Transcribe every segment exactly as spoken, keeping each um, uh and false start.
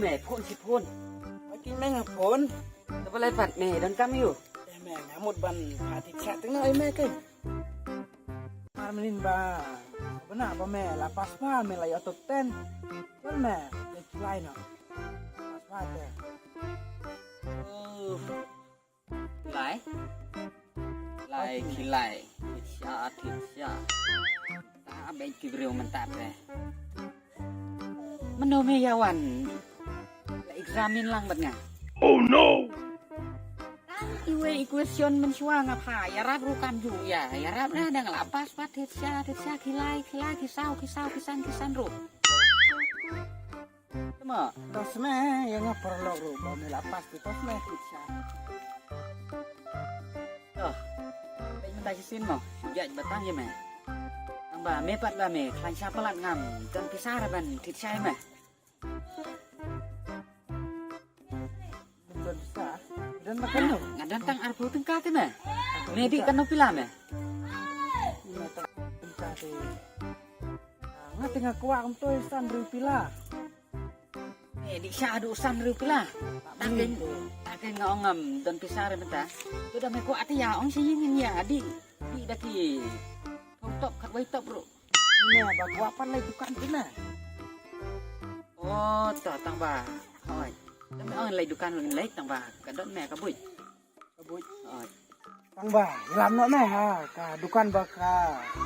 Me phone shi phone. Ai ki me nga phone. Te balei pat me don kam ïa u? Eh me nga mut ban pha thied sha teng na ai me ke. Mar mynnin ba bana ba me la pass pha me la ïoh top ten. Bal me le lai no. Pass pha te. Oh. Lai. Lai, ki lai. Thied sha, thied sha. Ta beit ki briew mynta te. Mano me ïa wan la examine lang bad nga. Oh no. Tang iwei i question mynshuwa nga pha ïarap ruh kam ju ïa ïarap, na dang la pass pat thied sha thied sha, ki lai ki lai, ki saw ki saw, ki san ki san ruh. Tama. Tos me ïa nga paralok ruh ba me la pass tu, tos me thied sha. Toh. Peit mynta shisien mo, shu judge ba tang ïa me. Tang ba me pat ba me khlaiñ sha palat, ngam don pisa ban thied sha ïa me. Don pisa? Don ba kano? Nga don tang arphew tyngka te me. Me dih kano pila me? Nga tang tyngka te. Nga te nga kwah kumto, san hynriew pila. Eh, dih sha haduh san hynriew pila. Tang kein, tang kein nga ong ngam don pisa re mynta. To da me kwah te ïa ong sha ïing ïa dih. Dih da ki top khatwei top ruh. Ne ba kwah pat leit dukan te me. Oh, to tang ba. Hoi. Te me ong leit dukan leit, tang ba ka don me ka buit. Ka buit. Hoi. Tang ba ïalam noh me ha ka dukan ba ka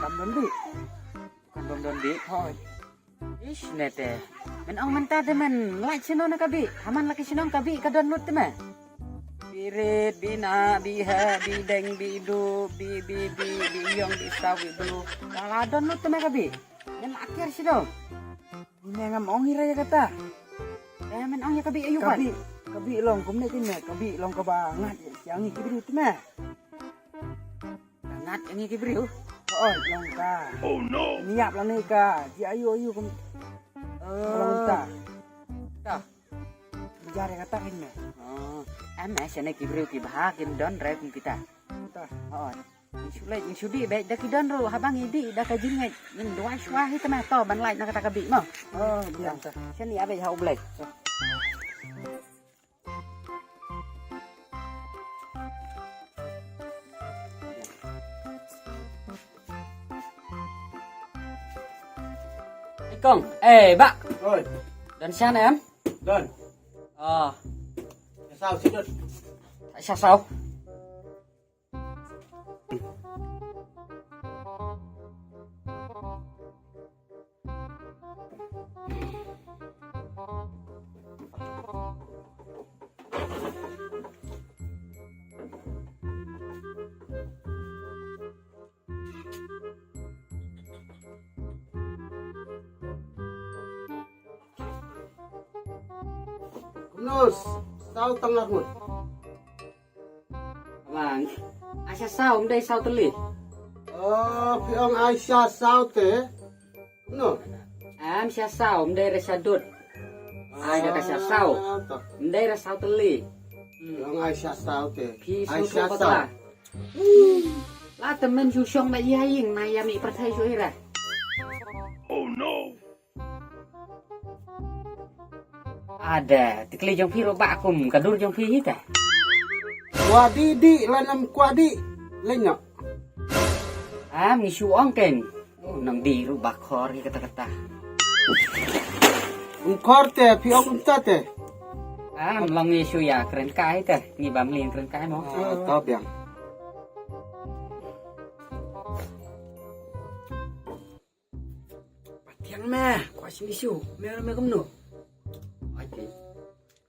kam don dih. Dukan bym don dih. Hoi. Ish, ne te. Men ong mynta te men lait shano na ka bih. Ha man la ki shnong ka bih ka don lut te me. Bih rit, bih nah, bih heh, bih deng, bih duh, bih, bih, bih, bih ïong, bih saw, bih blue. La, la don lut te me ka bih. Men la kiar shano. Ni me ngam ong ïa ra ïa kata. Eh, men ong ïa ka bih aïu pat? Ka bih, ka bih long kumne te me, ka bih long kaba ngat ïa ngi ki briew te me. Ngat ïa ngi ki briew. Oi, long ka. Oh no. Ngi ïap lane ka. Ji aïu aïu kum. Oh. Long ta. Ta. Jar ïa kata kin me. Oh. Em, eh, shane ki briew ki bha kin don re kum kita. Ta. Oi. Ngi shu leit, ngi shu dih beit da ki don ruh, haba ngi dih da ka jingngeit. Ngin duwai shuwa hi te me, to ban lait na kata ka bih mo. Oh, biang ta. Shane ïa beit ha U Blei. Ei kong, eh bah. Oi. Don shan em? Don. Oh. Sha saw shi don. Sha saw. Kumno, saw tang ngut? Bang, ai sha saw, ym dei saw tylli. Oh, phi ong ai sha saw te. No. Em sha saw, ym dei re sha dud. Ai da ka sha saw. Ah, to. Ym dei re saw tylli. Phi ong ai sha saw te. Phi ai sha saw. La te men shu shong ba ïa ïing na ïa mi pyrthei shu ira. Oh no. Ada, te kli jong phi ruh ba kum ka dur jong phi hi ta. Wa di di la nam kwa di. Lenyok. Am ngi shu ong ken. Nang di ruh ba khor hi kata kata. Ung khor te, phi ong kumta te. Am long ngi shu ïa kren kai te. Ngi bam lin kren kai mo. Ah, to biang. Pat thiang me, kwah shim issue. Me, me kumno? Ai, te.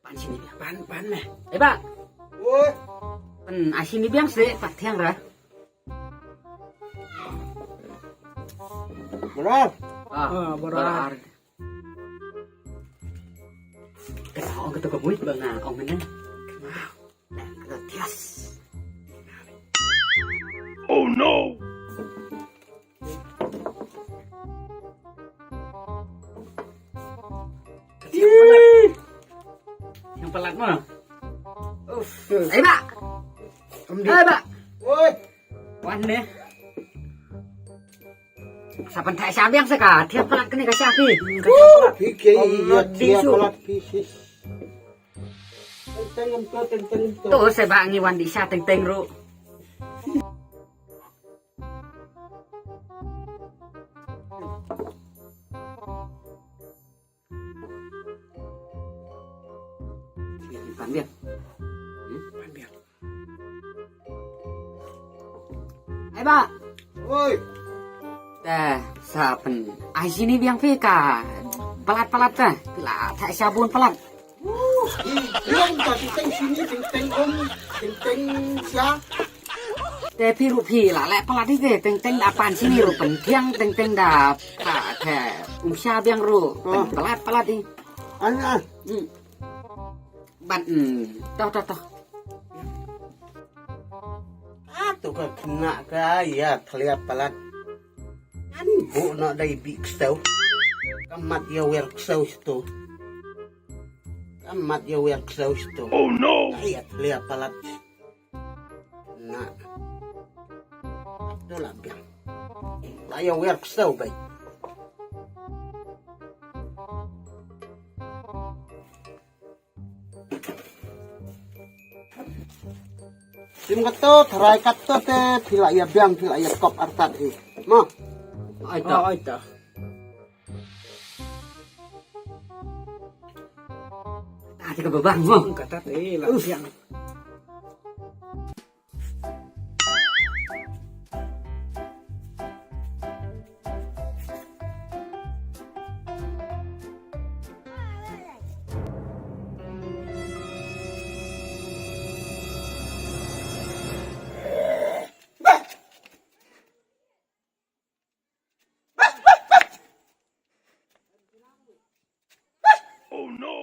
Pan shini biang, pan, pan me. Eh, bah. Oi. Pan, ah, shini biang se, pat thiang ra. Berar. Ah, ah, berar. Berar. Kata ong kata ka buit ba nga ong mena. Kata tias. Oh no. Yang pelat mah. Uff. Ayo, Bak. Ayo, Bak. Woi. Wan deh. Sa pynthait sha biang sa ka thiah palat kane ka sha phi. Phi ke ïa thiah palat phi sis. Teng em to, teng teng em to. To, se ba ngi wan di sha teng teng ruh. Pan biang. Hmm? Pan biang. Ai ba. Oi. Te sa pyn ai shini biang phi ka palat palat te. La ta sha bun palat. Biang ta teng shini teng teng om teng teng sha. Te phi ruh phi la leh palat ite teng teng da pan shini ruh pynbiang teng teng da pa te um sha biang ruh pyn palat palat i. An ah. Hmm. Ban hmm. Toh toh toh. Ah, to ka khynnah ka ïa thlia palat. An bu na dei bi ksew. Ka mat ïa wer ksew sto. Ka mat ïa wer ksew sto. Oh no. Ka ïa thlia palat. Na. To la biang. La ïa wer ksew bai. Sim kato, tharai kato te, phi la ïa biang, phi la ïa kop artat hi. Mo. Ai ta. Oh, ai ta. Ah, te ka babang mo. Katat eh, la biang. Oh no!